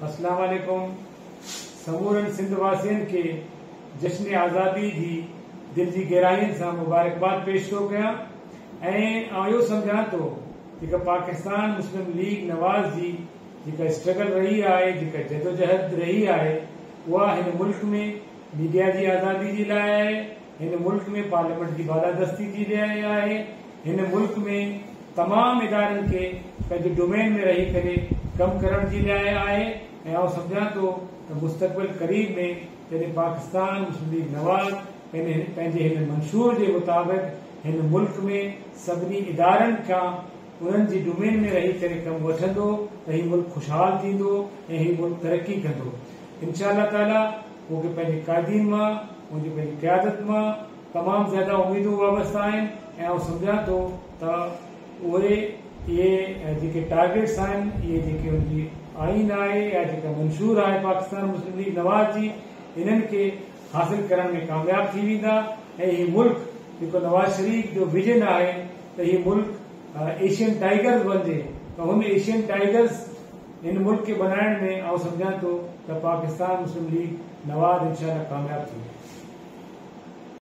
اسلام عليڪم. سمورن سنڌ واسين کي جشن آزادي جي دل جي گهرائين سان مبارڪباد پيش ٿو ڪيان ۽ آئون اهو سمجهان ٿو جيڪا پاڪستان مسلم ليگ نواز جي جيڪا اسٽرگل رهي آهي، جيڪا جدوجهد رهي آهي، اها هن ملڪ ۾ ميڊيا جي آزادي جي لاء آهي، هن ملڪ ۾ پارليامينٽ جي بالادستي جي لاء آهي، هن ملڪ ۾ تمام ادارن کي پنهنجي ڊومين ۾ رهي ڪري ڪم ڪرڻ جي لاء آهي ۽ آئون سمجهان ٿو ته مستقبل قريب ۾ جڏهن پاڪستان مسلم ليگ نواز پنهنجي هن منشور جي مطابق هن ملڪ ۾ سڀني ادارن کان انهن جي ڊومين ۾ رهي ڪري ڪم وٺندو ته هي ملڪ خوشحال ٿيندو ۽ هي ملڪ ترقي ڪندو. انشاء الله تعالي مون کي پنهنجي قائدين مان، منهنجي پنهنجي قيادت مان تمام زياده اميدون وابسته آهن ۽ آئون سمجهان ٿو ته اهي اهي جيڪي ٽارگيٽس آهن، اهي جيڪي ان جي آئين آهي يا جيڪا منشور آهي پاڪستان مسلم ليگ نواز جي، انهن کي حاصل ڪرڻ ۾ ڪامياب ٿي ويندا ۽ هي ملڪ جيڪو نواز شريف جو ويزن آهي ته هي ملڪ ايشين ٽائيگرز بنجي ته هن ايشين ٽائيگرز هن ملڪ کي بنائڻ ۾ آئون سمجهان ٿو ته پاڪستان مسلم ليگ نواز انشاء الله ڪامياب ٿيندو.